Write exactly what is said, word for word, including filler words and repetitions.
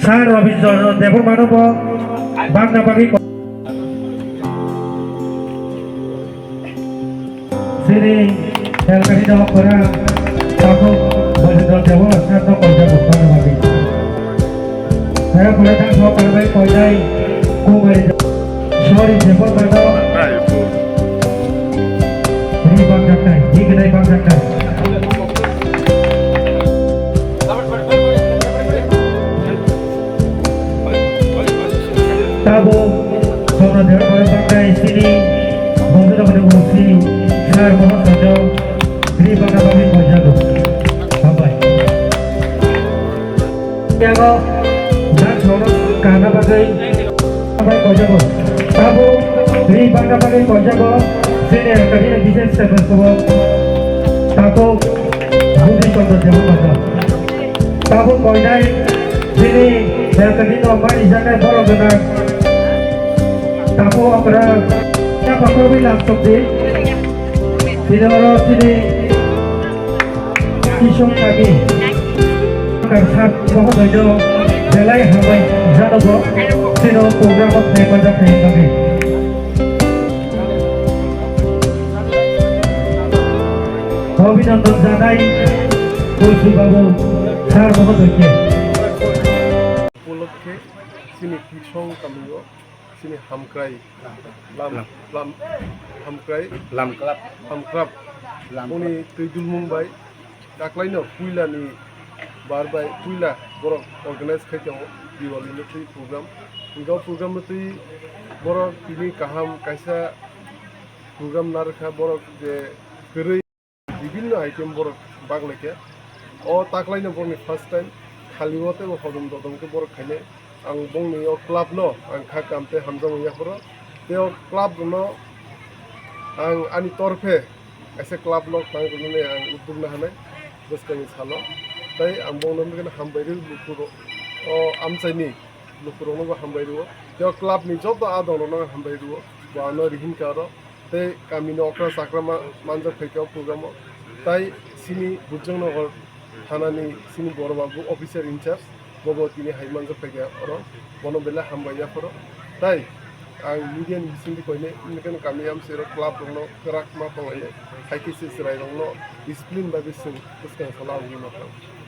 Sir Robindra Debbarma no bo bangna bagwi ko-, chini L K D no kwrwng takhuk Bojendra Debbarma sir no koijago bangna bagwi. Saya boleh dah sok karbai koinai kumari. Sorry, Debbarma no. Ri bangjaknai, ri gwnai bangjaknai. Tabo, Somra Debbarma bangjaknai sini, Bongso Debbarma ni usi, Sir Mohan Sanjay, ri bangna bagwi koijago. Hambai. Yago, dan sono kana bagwi, bagwi koijago. Tabo, ri bangna bagwi koijago, sini L K D ni bises seven sobo. Tabo, Budi Chandra Debbarma. Tabo koinai, sini L K D no mani jaga borok gwnang. Tabo okra, ya bakro bi last of the. Sini oro sini Kishore Kami. Karsat mohodoino belai hambai janogo, sino program o phai manjak phai bagwi. Abhinandan janai, Tulsi Babu, sir mohodoike. Upolokhe chini Kishore Kamio chini hamkrai lam, lam, hamkrai lam club. Hamkrap lam. Uni twi dulmung bai taklaino puila ni bar bai puila borok organize khai tongo Diwali ni twi program. Hingke o program no twi borok tini kaham kaisa program narwkha borok je kwrwi. Bibinno item borok baglaikha. O taklaino borokni first time. Khaligo tei bo hodom dodom khe borok khainai. Ang bongni o club no ang kha kam tei hamjakmani yapharo. Tei o club rokno ang ani torphe kaisa club no tang rwnani ang udduk nahanai bwskangni salo. Tei ang bongno hambai rw lukurok o amchaini lukurokno bo hambai rwo. Tei o club ni joto adongrokno hambai rwo. Bo ano rihinkha oro. Tei kamini okra chakra ma-, manjak phaikha o program o. Tai sini Bujangnagar thanani sini Borobabu officer in charge, bobo tini hai manjak phaikha oro, bono belai hambai yapharo. Tai ang media ni bisingtwi koinai, independent kami amsero club rokno kwrak ma tonglainai, hai khe se chwrai rokno discipline bai bising bwskang salo ang ma tong.